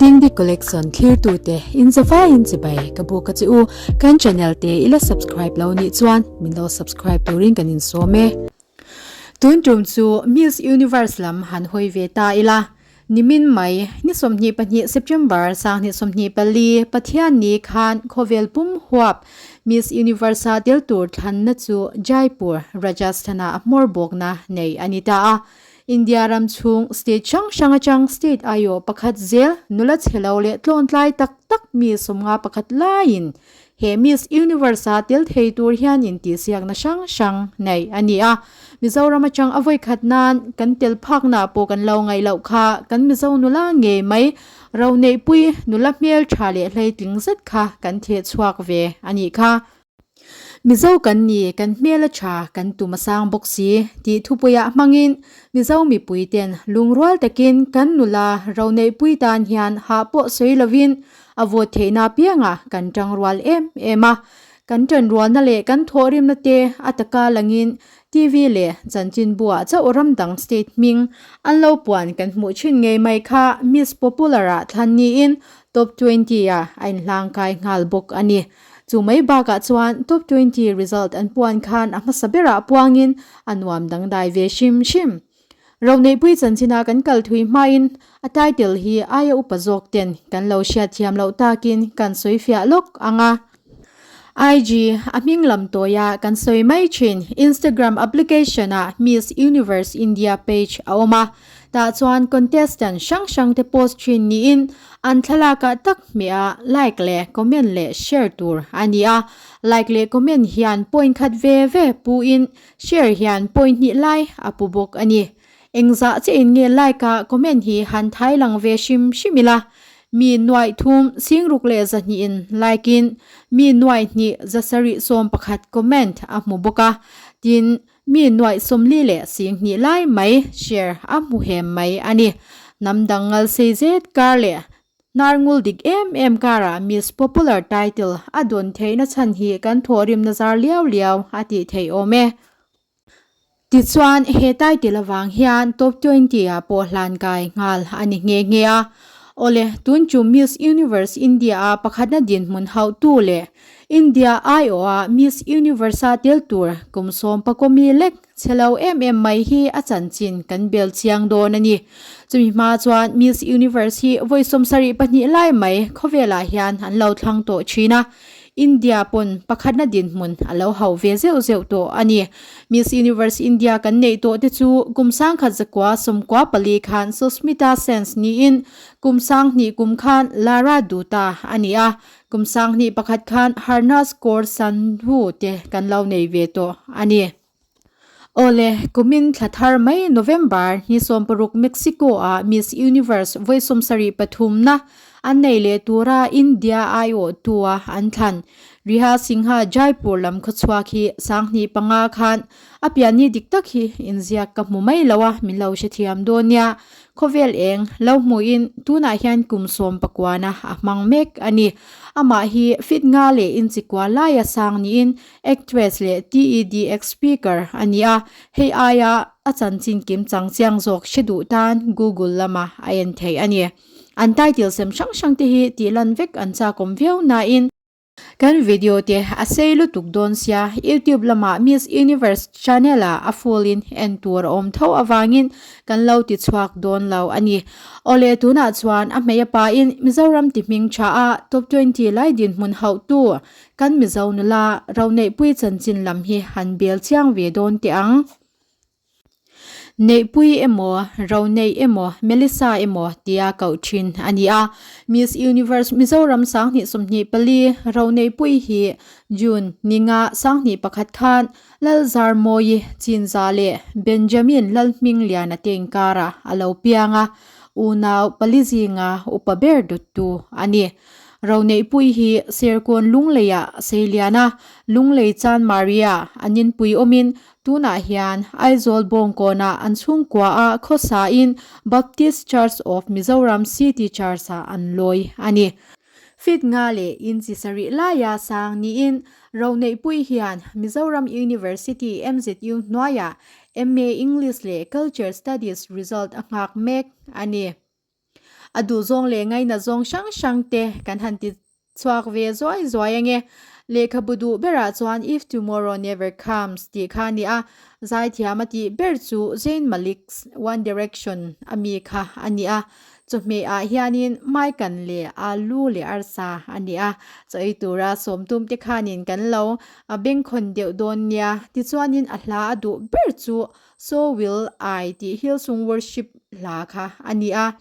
Dingdi Collection thlirtute in zavaiin chibai ka buk a che u. Kan channel te i la subscribe lo nih chuan min lo subscribe turin kan insawm e. Tun tum chu Miss Universe lam han hawi ve ta ila. Nimin mai, ni 22 September 2024, Pathianni khan khawvel pum huap Miss Universe-a tel tur thlanna chu Jaipur, Rajasthan-ah a hmawr bawkna nei a ni ta a. India ram chhung state hrang hrang atang state aiawh pakhat zel nula chhe lo leh tlawntlai tak tak mi 51 laiin he Miss Universe-a tel thei tur hian intihsiakna hrang hrang nei a ni a. Mizoram atang a vawikhat nan kan tel phakna pawh kan lo ngaih loh kha kan Mizo nula ngei mai ro neihpui nula hmel tha leh hleitling zet kha kan theh chhuak ve a nih kha. Mizo kan ni, kan hmel a tha, kan tum a sang bawk si tih thupuiah hmangin Mizo mipui ten lungrual takin kan nula ro neihpui tan hian hah pawh sawi lovin a vawt theihna apiangah kan tangrual em em a. Kan tanrualna leh kan thawhrimna te a taka langin TV leh chanchinbuah chauh ram dang state hming an lo puan kan hmuh thin ngei mai kha Miss Popular-ah thlan niin Top 20-ah a inhlangkai nghal bawk a ni. Chu mai bakah chuan Top 20 result an puan khan a hmasa berah puangin a nuam dangdai ve hrim hrim. Roneihpui chanchina kan kal thui hmain a title hi aia upa zawk ten kan lo hriatthiam loh takin kan sawi fiah lawk ang a. IG, a hming lam tawia kan sawi mai thin Instagram application-ah Miss Universe India page a awm a, tah chuan contestant hrang hrang te post thin niin an thlalakah tak hmeh a like leh comment leh share tur a ni a. Like leh comment hian point khat ve ve puin Share hian point hnih lai a pu bawk a ni. Engzah che in nge like a comment hi han thai lang ve hrim hrim ila. Mi nuaih thum singruk leh zahnih in like in mi nuaih hnih zasarih 11 comment a hmu bawk a. Tin, mi nuaih 40 leh sing hnih lai mai share a hmu hem mai a ni. Hnam dang ngal sei zet kar leh Hnar ngul dik em em karah Miss Popular title a dawn theihna chhan hi kan thawhrimna zar liau liau a tih theih awm e. Tichuan, he title avang hian Top 20 ah pawh hlan kai nghal a ni nghe nghe a. Awle, tun chu Miss Universe India a pakhatna dinhmun hauhtu leh India aiawha Miss Universe-a tel tur kum 14 mi lek Chhe lo em em mai hi a chanchin kan bel chiang dawn a ni. Chumi hma chuan Miss Universe hi vawi 72 lai mai khawvelah hian an lo thlang tawh thin a, India pawn pakhatna dinhmun a lo hauh ve zeuh zeuh tawh a ni. Miss Universe India kan neih tawh te chu kum 1994 khan Susmita Sens niin kum 2000 kum khan Lara Dutta a ni a, kum 2001 khan Harnaaz Kaur Sandhu te kan lo nei ve tawh a ni. Awle, kumin thla thar mai November ni 16 Mexico-ah Miss Universe vawi 73 na an nei leh tura India aiawhtua an thlan. Riha Singha Jaipur lam khawchhuak hi 2005 khan a pianni dik tak hi inziak ka hmu mai lo a, min lo hrethiam dawn nia. Khawvel eng lo hmuhin tunah hian kum 19 na a hmang mek a ni. Amah hi fit nga leh inchikua laia sang niin Actress leh TEDx speaker a ni a, hei aia a chanchin kim chang chiang zawk hre duh tan Google lama a en theih a ni. An title sem hrang hrang te hi tih lan vek an chakawm viau nain, kan video te a sei lutuk dawn sia YouTube lama Miss Universe channel ah a full in en tur a awm tho avangin kan lo ti chhuak dawn lo a ni. Awle tunah chuan a hmei a pain Mizoram ti hming tha a top 20 lai dinhmun hauhtu Kan Mizo nula Roneihpui chanchin lam hi han bel chiang ve dawn teh ang. Neihpui emaw, Roneih emaw, Melissa emaw tia koh thin a ni a. Miss Universe Mizoram 2024 Roneihpui hi June ni nga 2001 khan Lalzarmawi Chinza leh Benjamin Lalhmingliana te inkarah a lo piang a, unau pali zinga upa ber dawttu a ni. Roneihpui hi Serkawn Lungleiah sei lian a, Lunglei Chan Maria an inpui awmin tunah hian Aizawl Bawngkawnah an chhungkua a khawsain Baptist Church of Mizoram City Church-ah an lawi a ni. Feet nga leh inchi sarih laia sang niin Roneihpui hian Mizoram University MZU hnuaiah MA English leh Culture Studies result a nghak mek a ni. A duhzawng leh ngaina zawng hrang hrang te kan han ti chhuak ve zuai zuai ange. Lehkhabu duh berah chuan If Tomorrow Never Comes tih kha a ni a, zaithiam a tih ber chu Zayn Malik's One Direction a mi kha a ni a. Chawhmeh ah hianin maikan leh alu leh arsa a ni a, chaw ei tura sawmtum te khanin kan lo bengkhawn deuh dawn nia. Tichuanin a hla a duh ber chu So Will I tih Hillsong Worship hla kha a ni a.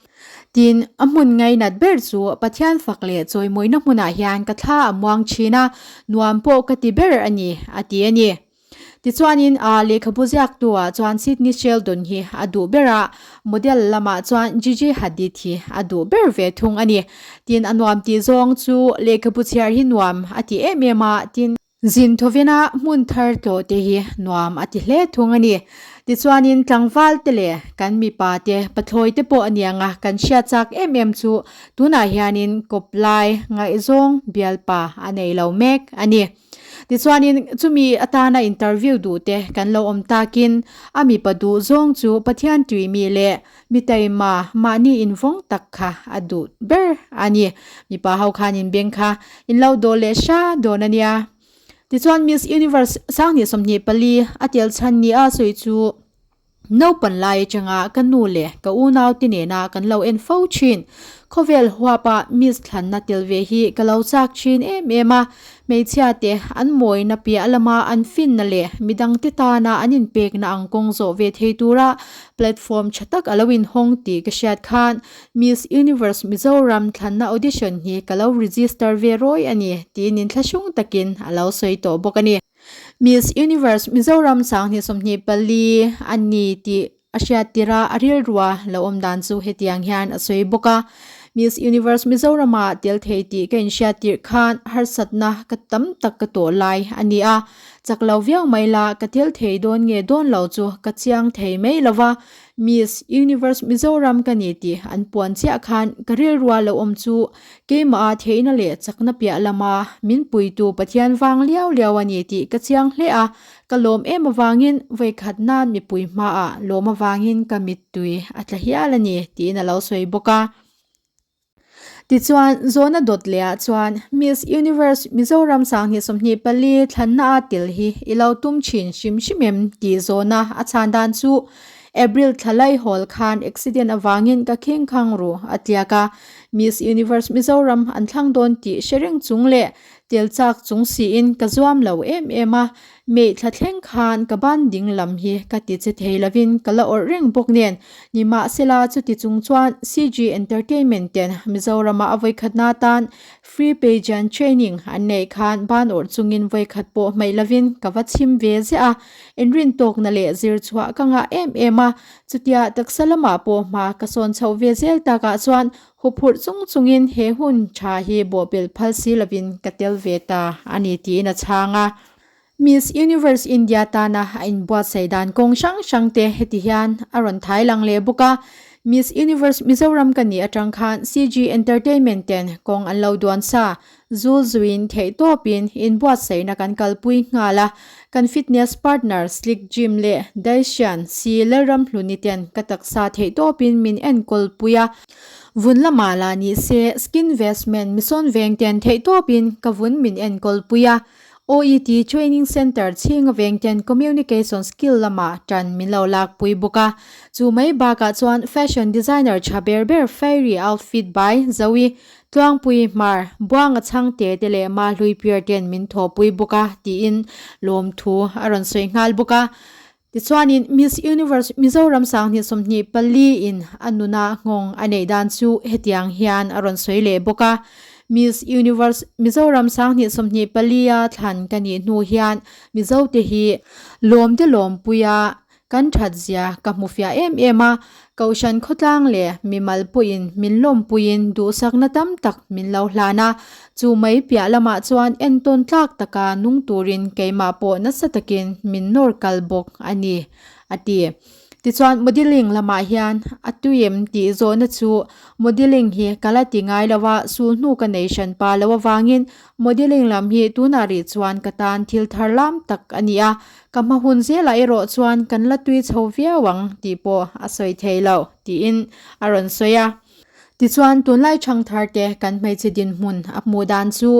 Tin, a hmun ngainat ber chu Pathian fak leh chawimawina hmunah hian ka thla a muang thin a, nuam pawh ka ti ber a ni, a ti a ni. Tichuanin a lehkhabu ziaktu-ah chuan Sidney Sheldon hi a duh ber a, model lamah chuan Gigi Hadid hi a duh ber ve thung a ni. Tin, a nuam tih zawng chu lehkhabu chhiar hi nuam a ti em em a, tin, Zin thawvina hmun thar tlawh te hi nuam a ti hle thung a ni. Tichuanin tlangval te leh kan mipa te, pathlawi te pawh a niang a, kan hriat chak em em chu tunah hianin kawp lai ngaihzawng bialpa a nei lo mek a ni. Tichuanin chumi atana interview duh te kan lo awm takin a mipa duh zawng chu Pathian tuimi leh Mi taima mahni invawng tak kha a duh ber a ni. Mipa ho khan inbeng kha in lo dawl leh hra dawn a nia. Tichuan Miss Universe sanghnih 24 a tel chhan ni a sawi chu naupan lai atanga ka nu leh ka unau te nena kan lo en fo thin. Khawvel huapa Miss thlanna tel ve hi ka lo chak thin em em a. Hmeichhia te an mawina piah lama an finna leh midangte tana an inpekna ang kawng zawh ve thei tura platform tha tak a lo inhawng tih ka hriat khan Miss Universe Mizoram thlanna audition hi ka lo register ve rawi a ni tiin inthlahrung takin a lo sawi tawh bawk a ni. Miss Universe Mizoram 2024 a ni tih A hriat tirh a, a rilrua lo awm dan chu hetiang hian a sawi bawk a, Miss Universe Mizoramah tel thei tih ka inhriat tirh khan harsatna ka tam tak ka tawh lai a ni a, chak lo viau mai la ka tel thei dawn nge dawn lo chu ka chiang thei mai lo va, Miss Universe Mizoram ka ni tih an puan chiah khan ka rilrua lo awm chu keimah theihna leh chakna piah lama min puitu Pathian vang liau liau a ni tih ka chiang hle a, Ka lawm em avangin vawikhat nan mipui hmaah lawm avangin ka mittui a tla hial a ni tiin a lo sawi bawk a. Tichuan, Zawna dawt lehah chuan Miss Universe Mizoram 2024 thlanna a tel hi i lo tum thin hrim hrim em tih zawna a chhan dan chu April thla laihawl khan accident avangin ka kheng khang ru a tliak a, Miss Universe Mizoram an thlang dawn tih hre reng chung leh Tel chak chung siin ka zuam lo em em a, mei thla thleng khan ka ban ding lam hi ka ti che thei lovin ka la awrh reng bawk nen. Nimahsela chuti chung chuan CG Entertainment ten Mizorama a vawikhatna atan Free Pageant Training an neih khan ban awrh chungin vawikhat pawh hmaih lovin ka va chhim ve ziah a, inrintawkna leh zir chhuah ka ngah em em a, chutia taksa lamah pawh hma ka sawn chhoh ve zel takah chuan Huphurh chung chungin he hun tha hi bawhpelh phal si lovin ka tel ve ta a ni tiin a chhang a. Miss Universe India tana a inbuatsaih dan kawng hrang hrang te heti hian a rawn thai lang leh bawk a. Miss Universe Mizoram ka nih atang khan CG Entertainment ten kawng an lo duan sa Zul zuin theihtawpin inbuatsaihna kan kalpui nghal a, kan fitness partner Slick Gym leh Daishian si Lalramhluni ten ka taksa theihtawpin min enkawlpui a. Vun lamah lah ni se Skin Vestment misawn veng ten theihtawpin ka vun min enkawlpui a, OET Training Centre chhinga veng ten communication skill lamah tan min lo lakpui bawk a. Chu mai bakah chuan fashion designer tha ber ber Fairy Outfit by Zoe Tluangpui Hmar, Buanga Chhangte te leh Mahlui Pier ten min thawhpui bawk a tiin lawmthu a rawn sawi nghal bawk a. Tichuanin Miss Universe Mizoram 2024 in a nuna nghawng a neih dan chu hetiang hian a rawn sawi leh bawk a. Miss Universe Mizoram 2024 a thlan ka nih hnu hian Mizote hi lawmte lawmpuia Kan that zia ka hmu fiah em em a, Kohhran khawtlang leh mimal pawhin min lawmpuiin duhsakna tam tak min lo hlan a, chu mai piah lamah chuan entawn tlak taka nung turin keimah pawh nasa takin min nawr kal bawk a ni, a ti. Tichuan modelling lamah hian a tui em tih zawhna chu modelling hi ka la ti ngai lo a, sulhnu ka nei hranpa lo avangin modelling lam hi tunah rih chuan ka tan thil thar lam tak a ni a, Ka hma hun zelah erawh chuan kan la tui chho viau ang tih pawh a sawi thei lo, tiin a rawn sawi a. Tichuan, tunlai thangthar te kan hmeichhe dinhmun a hmuh dan chu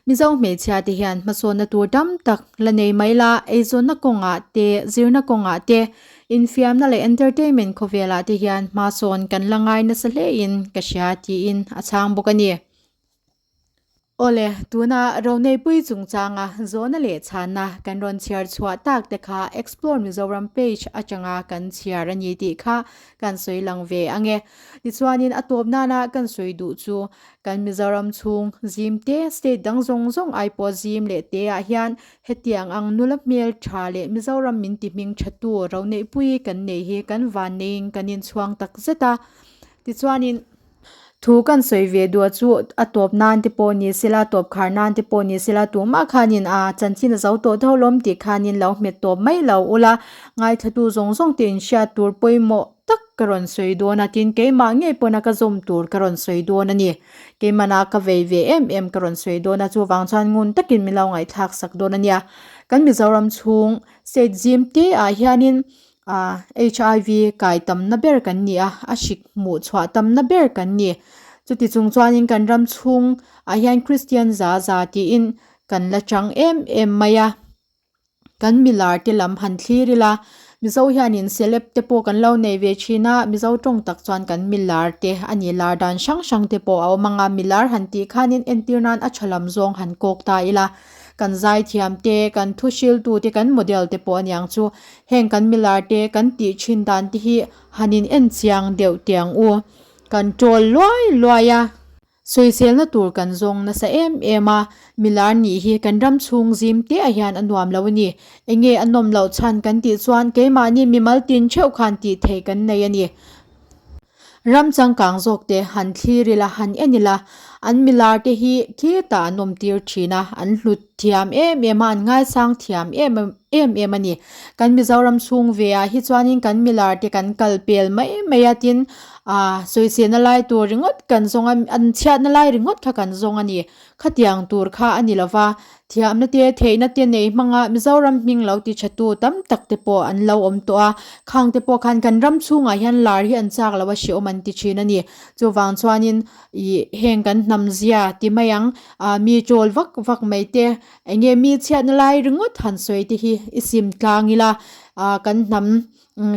Mizo hmeichhia te hian hmasawnna tur tam tak la nei mai la, eizawnna kawngah te, zirna kawngah te, infiamna leh entertainment khawvelah te hian hmasawn kan la ngai nasa hlein ka hria tiin a chhang bawk a ni. Awle, tuna Roneipui chungchanga zawhna leh chhanna kan rawn chhiar chhuah tak te kha Explore Mizoram page atanga kan chhiar a ni tih kha kan sawi lang ve ang e. Tichuanin a tawp nana kan sawi duh chu kan Mizoram chhung zim te, state dang zawng zawng ai pawh zim leh te ah hian hetiang ang nula hmel tha leh Mizoram min ti hming tha tu Roneipui kan nei hi kan van neiin kan inchhuang tak zet a. Tichuanin. Thu kan sawi ve duah chu a tawp nan te pawh ni sela, tawp khar nan te pawh ni sela, tumah khanin a chanchin a zo tawh tho lawm tih khanin lo hmet tawp mai lo ula, ngaithlatu zawng zawng te inhriat tur pawimawh tak ka rawn sawi dawn a, tin keimah ngei pawna ka zawm tur ka rawn sawi dawn a ni. Keimahna ka vei ve em em ka rawn sawi dawn a, chuvang chuan ngun takin min lo ngaihthlak sak dawn a nia. Kan Mizoram chhung state zim te ah hianin HIV kai tamna ber kan ni a, a hrik hmuh chhuah tamna ber kan ni. Chuti chung chuanin kan ram chhung ah hian Kristian za za tiin kan la chang em em mai a. Kan milar te lam han thlir ila, Mizo hianin celeb te pawh kan lo nei ve thin a, Mizo tawng tak chuan kan milar te a ni lar dan hrang hrang te pawh a awm ang a, milar han tih khanin entir nan a tha lam zawng han kawk ta ila. Kan zaithiam te, kan thu hriltu te, kan model te pawh a niang chu. Heng kan milar te kan tih thin dan te hi han in en chiang deuh teh ang u. Kan tawl luai luai a. Sawiselna tur kan zawng nasa em em a, milar nih hi kan ram chhung zim te ah hian a nuam lo a ni. Enge a nawm loh chhan kan tih chuan keimahni mimal tin theuh khan tih theih kan nei a ni. Ram changkang zawk te han thlir ila, han en ila, an milar te hi khitah an awm tir thin a, an hlut thiam em em a, an ngaisang thiam em em em a ni. Kan Mizoram chhung ve ah hi chuanin kan milar te kan kal pel mai mai a, tin ah sawiselna lai tur ringawt kan zawng a, an chhiatna lai ringawt kha kan zawng a ni. Khatiang tur kha a ni lova, thiamna te, theihna te nei hmanga Mizoram hming lo ti tha tu tam tak te pawh an lo awm tawh a, khang te pawh khan kan ram chhungah hian lar hi an chak lo a hrehawm an ti thin a ni. Chuvang chuanin ih heng kan hnam zia ti mai ang, ah mi chawl vak vak mai te, eng nge mi chhiatna lai ringawt han sawi te hi i sim tlang ila, ah kan hnam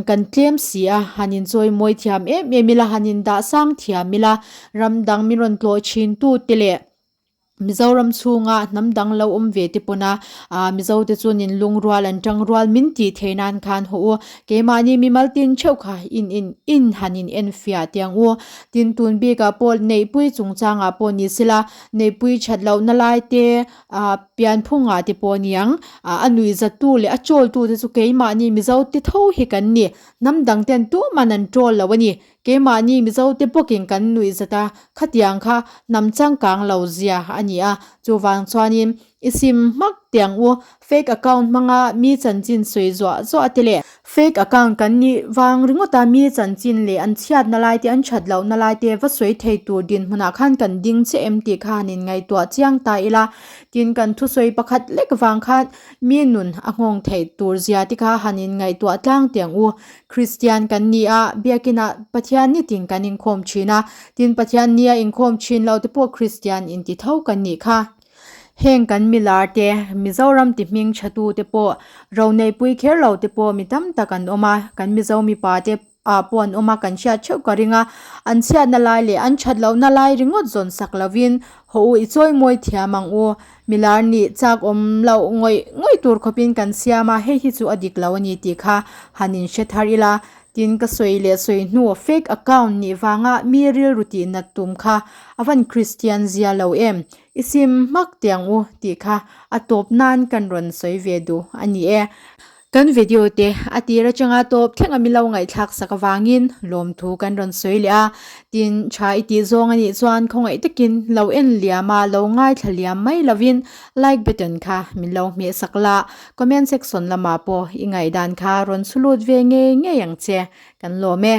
Kan tlem si a, han inchawi mawi thiam em em ila, han indah sang thiam ila, ram dang min rawn tlawh thin tu te leh Mizoram chhunga hnam dang lo awm ve te pawna ah Mizo te chuan in lungrual an tang rual min tih theih nan khan haw u. Keimahni mimal tin theuh kha in in in han in en fiah teh ang u. Tin tun bikah pawh neihpui chungchangah pawh ni sela, neihpui that lohna lai te, Ah pianphungah te pawh aniang, ah a nuihzattu leh a chawltu te chu keimahni Mizo te tho hi kan ni. Hnam dang ten tuman an chawl lo a ni. Keimahni Mizo te bawkin kan nuihzat a, khatiang kha hnam changkang lo zia a ni a. Chuvang chuanin i sim hmak teh ang u, fake account hmanga mi chanchin sawi zuah zuah te leh fake account kan nih vang ringawt a mi chanchin leh an chhiatna lai te an that lohna lai te va sawi thei tur dinhmunah khan kan ding che em tih kha han inngaihtuah chiang ta ila. Tin kan thusawi pakhat lek vang khan mi nun a nghawng theih tur zia te kha han inngaihtuah tlang teh ang u. Kristian kan ni a, biakinah Pathian nitin kan inkhawm thin a, tin Pathian nia inkhawm thin lo te pawh Kristian inti tho kan nih kha. Heng kan milar te, Mizoram ti hming tha tu te pawh, ro neihpui kher lo te pawh mi tam tak an awm a, kan Mizo mipa te ah pawh an awm a, kan hriat theuh ka ring a, an chhiatna lai leh an that lohna lai ringawt zawn sak lovin haw u i chawi mawi thiam ang u, milar nih chak awm loh ngawih ngawih tur khawpin kan siam a, hei hi chu a dik lo a ni tih kha han in hre thar ila, tin ka sawi leh sawi hnu fake account nih vanga mi rilru tih nat tum kha a van Kristian zia lo em. I sim hmak teh ang u tih kha a tawp nan kan rawn sawi ve duh a ni e. Kan video te a tir atanga tawp thleng a milo ngaihthlak sak avangin lawmthu kan rawn sawi leh a, tin tha i tih zawng a nih chuan khawngaih takin lo en liam a, lo ngaithla liam mai lovin like button kha min lo hmeh sak la, comment section lamah pawh i ngaihdan kha rawn chhulut ve ngei ngei ang che, kan lawm e.